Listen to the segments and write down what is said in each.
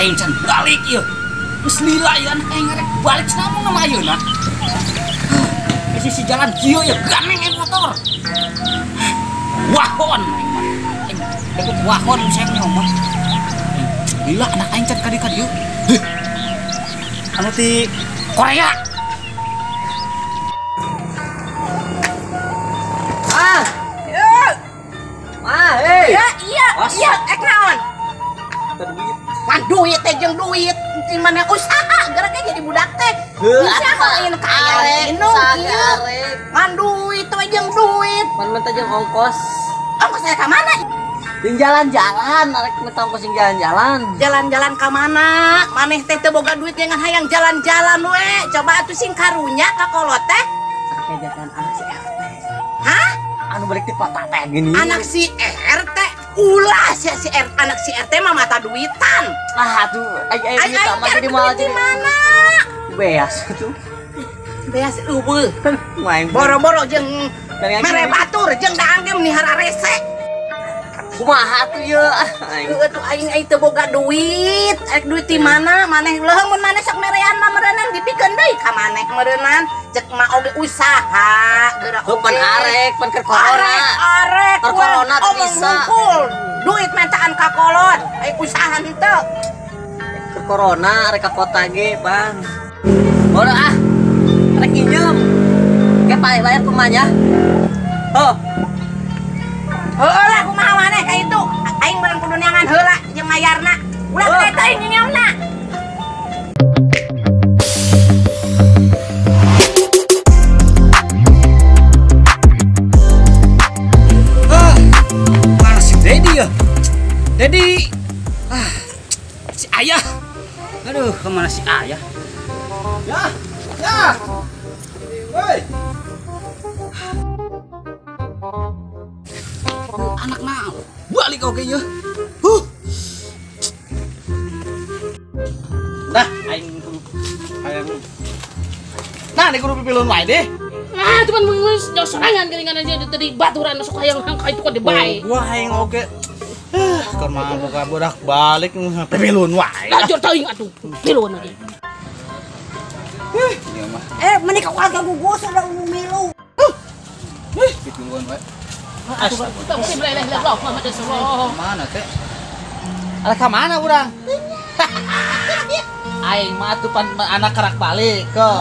Aing can balik ieu. Geus lila ieu anak aing ngarek balik cenah ngomong sama ayeuna. Di sisi jalan kieu ya ganeng aing motor. Wahon aing mah. Aing deket wahon saya mah. Lila anak aing can ka dieu. Anu ti Korea. Ah. Ya. Ah, hei. Ya, iya, iya, ek naon? Duit. Ngan duit teh jeung duit, di mana usaha geura jadi budak teh. Usaha ayeuna ka aya indung kieu. Ngan duit teh jeung duit. Pan mah teh jeung ongkos. Ongkos saya ka mana? Jeung jalan-jalan, arek mah ongkos jeung jalan-jalan. Jalan-jalan ka mana? Maneh teh teu boga duit ngan hayang jalan-jalan we. Coba atuh sing karunya ka kolot teh. Sakejakan anak si RT. Hah? Anu balik ti kota teh gini. Anak si RT ulah si R, anak si RT mah mata duitan. Ah atuh ai duit mah jadi moal di mana? Beas atuh. Beas eueuh. Boro-boro jeung mere batur jeung daang ge meni hararese. Kumaha atuh ieu? Heueuh tuh aing aing teu boga duit. Arek duit di mana? Maneh leuheung mun maneh sok merean mah meureunan dipikeun deui ka maneh meureunan. Cek mah oge usaha geura oge. Pan arek, pan keur corona. Arek, keur corona teu bisa. Duit mentaan ka kolot, aing usaha henteu. Keur corona arek ka kota ge, Bang. Bodoh ah. Arek nginjem. Ge bayar kumaha nya? Oh. Heueuh lah kumaha maneh ka itu. Aing bareng kudu neangan heula jeung mayarna. Ulah gede teuing nginjeumna. Ah, mana si Dedi ya? Dedi. Ah, si ayah. Aduh, kemana si ayah? Ya, ya. Woi. Anak mau balik oke ya. Nah, aing kudu hayang. Nah, nih kudu pipilun wae deh. Ah, cuman geus sorangan geuningan aja tadi baturan masuk hayang hangka itu kok debae. Gua hayang oge. Keur mah boga budak balik pipilun wae. Lajur teuing atuh. Pilun aja. Ieu mah. Eh, meni ka keluarga gugus ada milu. Pipilun wae. Mana teh? Arek ka mana urang? Aing mah atuh pan anak kerak balik ke.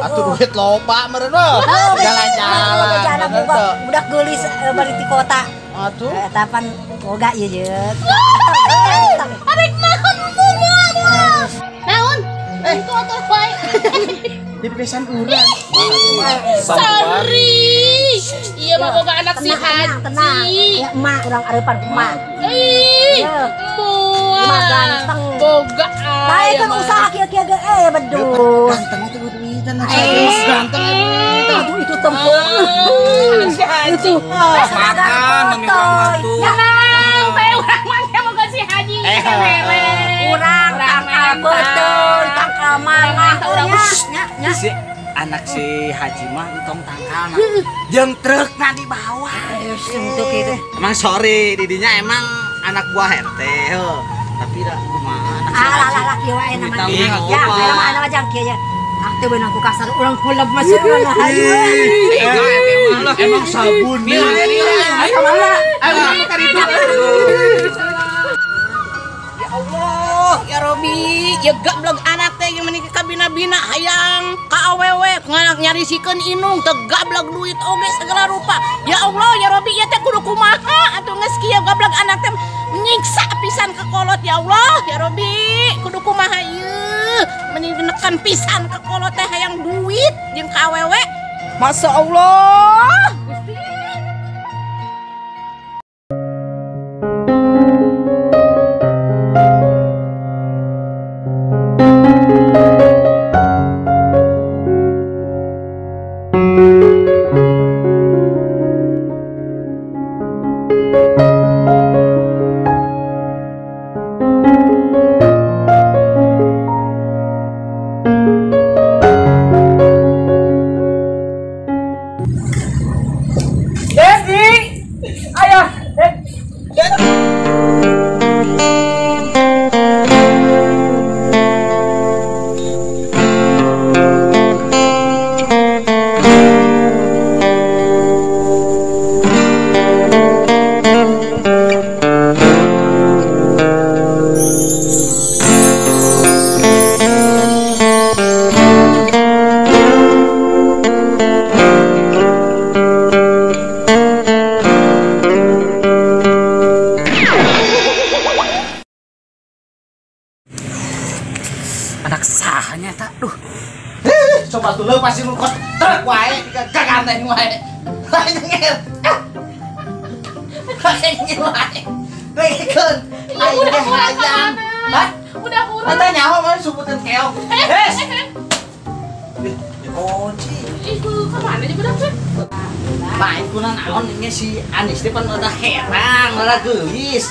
Atuh duit loba meureun weh. Jalan-jalan. Budak geulis balik ti kota. Atuh. Eta pan boga ieu jeung. Arek naon moal. Naon? Itu atuh wae. Di besan urang. Sorry. Iya mah boga anak si Haji. Ya emak urang areupan emak. Ih. Emak ganteng. Boga. Bae kan usaha kieu-kieu ge bedus. Ganteng itu duitan ganteng itu. Aduh itu tempung. Anak si Haji. Itu. Makan mami urang mah tuh. Tenang, teh urang mah boga si Haji. Urang tangkal betul, tangkal mangga urang nya. Si anak si Haji mah entong tangkalna. Jeung trukna di bawah. Untuk itu. Emang sorry didinya emang anak buah RT heuh. Tapi dah kumaha anak si Haji. Alah lah kieu wae namanya. Ya, nama anak jang kieu ya. Ah teu beunang ku kasar urang kuleb masih urang hayu. Emang sabun. Ayo ka mana? Ayo ka ditu. Ya Allah, ya Robi, ya gablog anak teh yang menikah kabina-bina hayang ka awewe nganak nyarisikeun inung teu gablog duit oge segala rupa. Ya Allah, ya Robi, ya teh kudu kumaha atuh geus kieu gablog anak teh nyiksa pisan ka kolot ya Allah, ya Robi, kudu kumaha ieu meni nekan pisan ka kolot teh hayang duit jeung ka awewe. Masya Allah. Gusti. Coba tuh leupas nu kos truk wae gaganteng wae. Lain nyer. Lain nyer wae. Dengekeun. Aing teh hayang. Hah? Udah kurang. Teh nyaho mah subuteun keok. Hes. Kunci. Ih, ke mana aja budak teh? Lain kuna naon ini si Anis teh pan rada herang, rada geulis.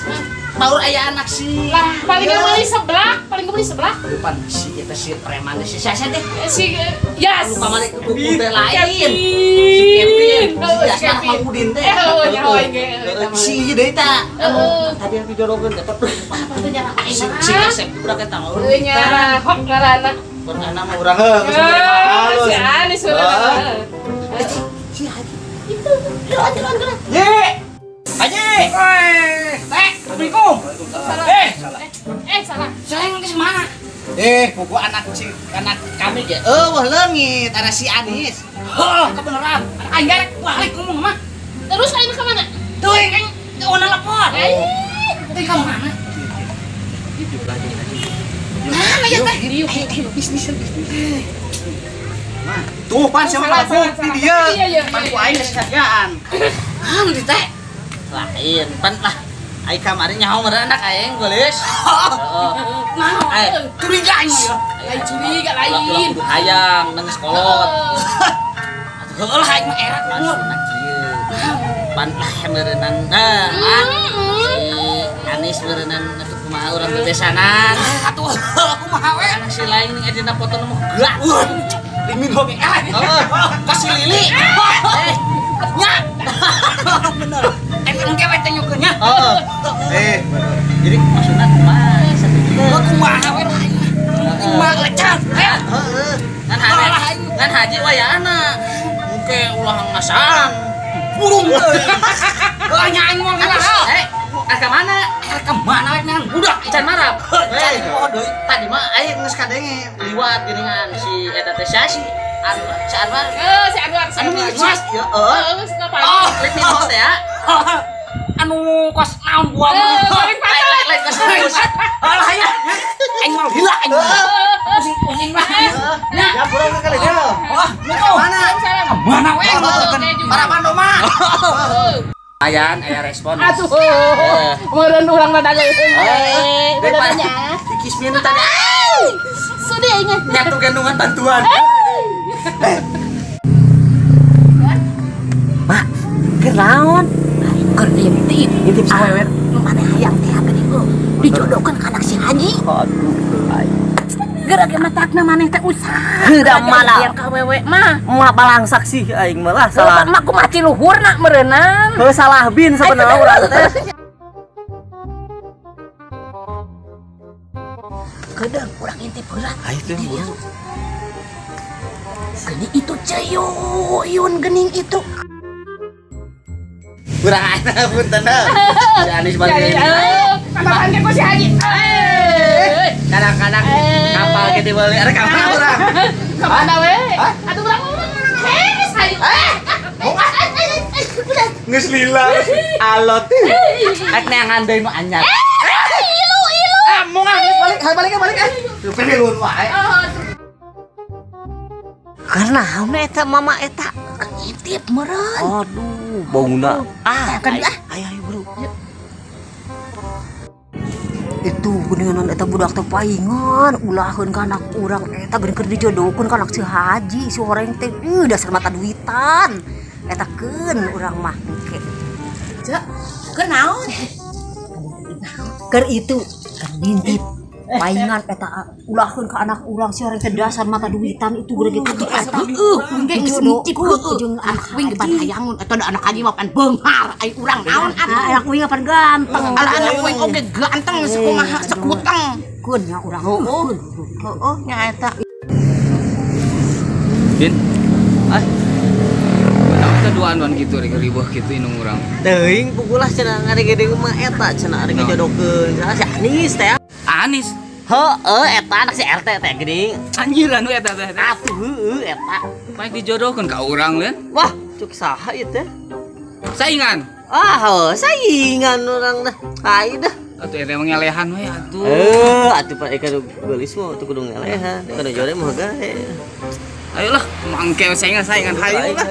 Baur aya anak si. Lah, paling gak beli seblak, paling gak beli seblak. Depan si eta si preman si Sasa teh. Si Yas. Lupa malik kuku teh lain. Si Kevin, si Yas mah Mang Udin teh. Si ieu deui ta. Tadi yang dijorokeun teh. Apa teh nyarah aing. Si Asep budak eta mah. Heuh nyarah hok ngaranna. Pernah nama urang heuh geus halus. Si Anis urang. Si Haji. Itu. Gerak gerak gerak. Ye. Haji. Teh, Assalamualaikum. Salah. Saya geus mana? Buku anak si anak kami ge. Wah leungit ada si Anis. Heuh, kebeneran. Aing rek balik ngomong mah. Terus aing ka mana? Tuh aing ona lapor. Teh ka mana? Mana ya teh? Bisnis bisnis. Tuh pan siapa laku di dia. Pan ku aing geus sadiaan. Ah, di teh. Lain pan lah. Aing kamari nyaho meureun anak aing geulis. Heeh. Naon? Curiga aing mah. Lain curiga lain. Kudu hayang nang sekolot. Atuh heueuh lah aing mah era maksudna kieu. Pan lah meureunnan. Nah, si Anis meureunnan atuh kumaha urang bebesanan. Atuh kumaha we? Anak si lain ning dina foto nu gerak. Limin hobi eleh. Kasih Lili. Nya. Bener. Emang kewe teh nyukeun nya. Heeh. Bener. Jadi maksudna kumaha sakitu? Kumaha we lah aing mah. Kumaha lecan. Heeh. Ngan haji wayahna. Oke ulah ngasaan. Burung euy. Heuh nya aing moal ngalah. Ka mana? Ka mana we ngan budak can marab. Can poho deui. Tadi mah aing geus kadenge liwat geuningan si eta teh si Anwar, si Anwar. Si Anwar, si Anu Anwar. mirip ya, heeh. Geus ngapain? Oh, Lip minum teh ya. Anu kos naon buah mah. Goreng patut. Lain kos terus. Alah aya. Aing mah lila aing. Pusing-pusing mah. Ya burung kali dia. Wah, ka mana? Ka mana we? Para pando mah. Lumayan aya respon. Atuh. Meureun urang rada leuheung. Bener nya. Dikismin tadi. Sudi aing. Nyatu gendongan bantuan. Mak, keur naon? Keur ngintip. Ngintip sawewe. Nu maneh hayang teh geuning heuh. Dijodohkeun ka anak si Haji. Aduh, aing. Geura ge matakna maneh teh usah. Heuda mana? Yang ka wewe mah. Mah balangsak sih aing mah lah salah. Mah kumaha ciluhurna meureunnan. Heuh salah bin sebenarnya urang teh. Kedeung urang ngintip heula. Ayo teh buru. Geuning itu ceyuyun geuning itu. Urang aing punten heuh. Si Anis balik. Tambahan ge ku si Haji. Kadang-kadang kapal gitu balik. Ada kapal urang. Ka mana we? Atuh urang geus hayu. Geus lila. Alot. Rek neangan deui nu anyar. Ilu ilu. Ah, mung ah balik, balik balik ah. Pilih wae. Karena naon eta mama eta? Ngintip meureun. Aduh, bauna. Ah, kan ah. Ayo ayo bro. Itu geuningan eta budak teh paingan ulaheun ka anak urang eta geuning keur dijodohkeun ka anak si Haji si horeng teh dasar mata duitan. Eta keun urang mah engke. Cek, keur naon? Keur itu keur ngintip. Paingan eta ulaheun ka anak urang si horeng teh dasar mata duitan itu geuning kitu eta. Heuh, engke geus ngintip heueuh jeung anak wing pan hayangun eta da anak haji mah pan beunghar ai urang naon atuh. Anak wing pan ganteng. Ala anak wing oge ganteng sakumaha sekuteng. Keun nya urang. Heueuh. Heueuh nya eta. Bin. Ah. Naon teh duaan-duaan kitu rek riweuh kitu indung urang. Teuing pugulah cenah ngarigede mah eta cenah arek dijodohkeun si Anis teh. Anis. Heeh, eta anak si RT teh geuning. Anjir anu eta teh. Atuh heueuh eta. Baik dijodohkeun ka urang leun. Wah, cuk saha ieu teh? Saingan. Ah, heuh, saingan urang dah. Ai dah. Atuh eta mah ngelehan we atuh. Atuh pan eka geulis mah atuh kudu ngelehan. Kudu jore mah gae. Ayolah, mangke saingan hayu lah.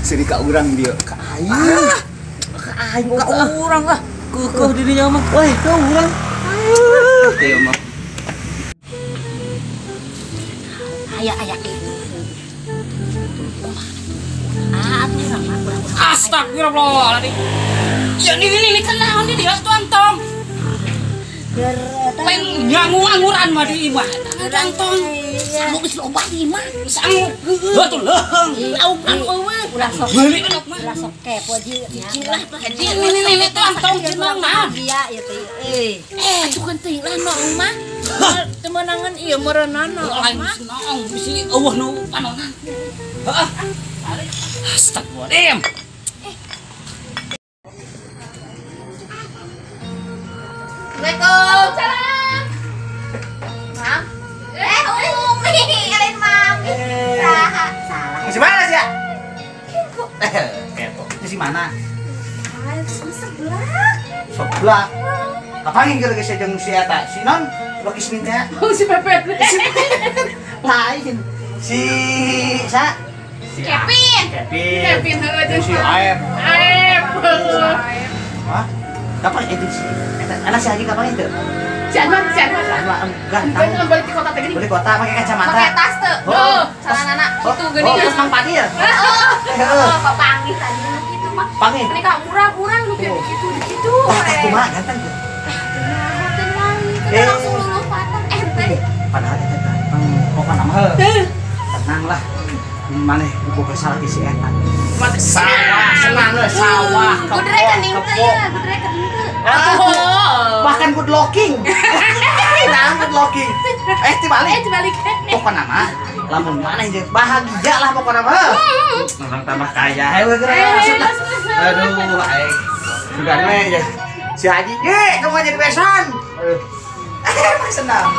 Seri ka urang dia ka aing. Ka aing ka urang ah. Keukeeh di dinya mah. Weh, ka urang. Teu mah. Aya aya kitu. Ah, atuh urang mah urang. Astagfirullahaladzim. Ya ini kenaon di dia tuh antom. Lain ngangu-anguran mah di imah. Antom. Sangu geus loba di imah. Sangu. Heuh tuh leuheung. Laukan eueuh. Ulah sok. Beulik Ulah sok kepo ji. Cicing lah Pak Haji. Ini tuh antom cenah mah. Dia ieu teh. Eh, atuh kan teuing lah noong mah. Teu meunangan ieu meureunana noong Lain mah. noong bisi eueuh nu panonan. Heeh. Astagfirullahaladzim. Assalamualaikum. Salam. Mam. Umi, alin mami. Salah, salah. Di mana sih ya? Kepo. Di mana? Sebelah. Sebelah. Kapan geus geus jeung si eta? Si non Lokis minta. Oh, si Pepet. Lain. Si sa si Kevin. Kevin. Kevin heueuh jeung Si Aep. Aep. Hah? Kapan itu si eta anak si Haji kapan itu? Si Anwar, si Anwar. Anwar ganteng. Kan balik di kota teh gini. Beli kota pakai kacamata. Pakai tas tuh. Oh, Celanana oh, gitu geuning. Oh, terus Mang Padil. Heeh, papanggih tadi nu kitu mah. Panggih. Ini ka urang-urang nu kieu kitu kitu. Wah, kumaha ganteng tuh. Tenang, kita langsung luluh patah ente. Padahal eta ganteng. Pokona mah heuh. Tenang lah. Maneh boga salah si eta. Sawah, senang we sawah. Good rekening teh ya, good rekening teh. Bahkan good looking. Nah, good looking. Dibalik. Dibalik. Pokona mah lamun maneh jeung bahagia lah pokona mah. Orang tambah kaya. Ayo geura maksud lah. Aduh, aing. Sugan we ya. Si Haji ge, kamu jadi besan. Aduh. Emang senang.